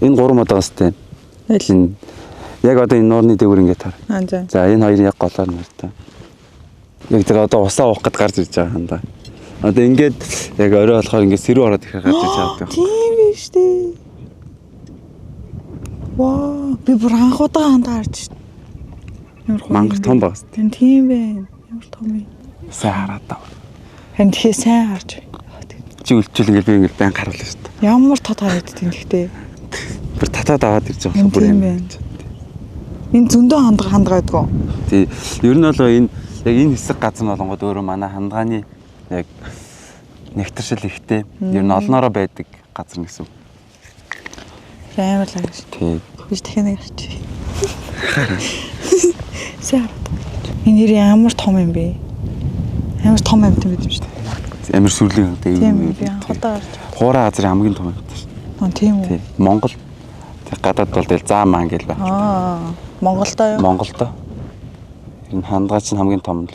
Энэ гурван мод байгаа сте. Аль? Энэ яг одоо энэ нуурны дээгүүр ингээд хар. Аа за. За, энэ хоёрын яг голоор нь та. Яг тэр одоо усаа уух гээд гарч ирж байгаа хандаа. Одоо ингээд яг орой болохоор ингээд сэрүү ороод ихээр гарч ирж байгаа юм. Тийм биш үү? Ваа, би бүр анх удаа хандаа харж шин. Ямар гоё Мангар юм бэ? том байгаа сте. Тийм, тийм байна. Ямар том юм. Сайн хараад таа. Харин тэгэхээр сайн харж байна. Чи үлчүүл ингээд би ингээд байн харуулна шүү дээ. Ямар тод харагддаг юм гэхдээ. Бүр татаад аваад ирж байгаа Тийм бүр юм. байна. Энэ зөндөө хандгаа хандгаа байдгүй. Тий. Ер нь бол энэ яг энэ хэсэг газар нь болонгод өөрөө манай хандгааны яг нэгтэршил ихтэй. Ер нь олноороо байдаг газар гэсэн үг. Амар л гэж. Тий. Би ч дахин нэг харчих. Сайн харагдав. Энэ нэр ямар том юм бэ? Амар том амьтан байт юм шүү дээ. Амар сүрлийн юм тий. Тийм би анх удаа харж. Хуурай газрын хамгийн том амьтан шүү. Аа, тийм үү. Тий. Монгол тэг гадаад бол тэгэл заа маан гэл байна. Аа, Монголдо юу? Монголдо. Ер нь хандгаа чинь хамгийн том л.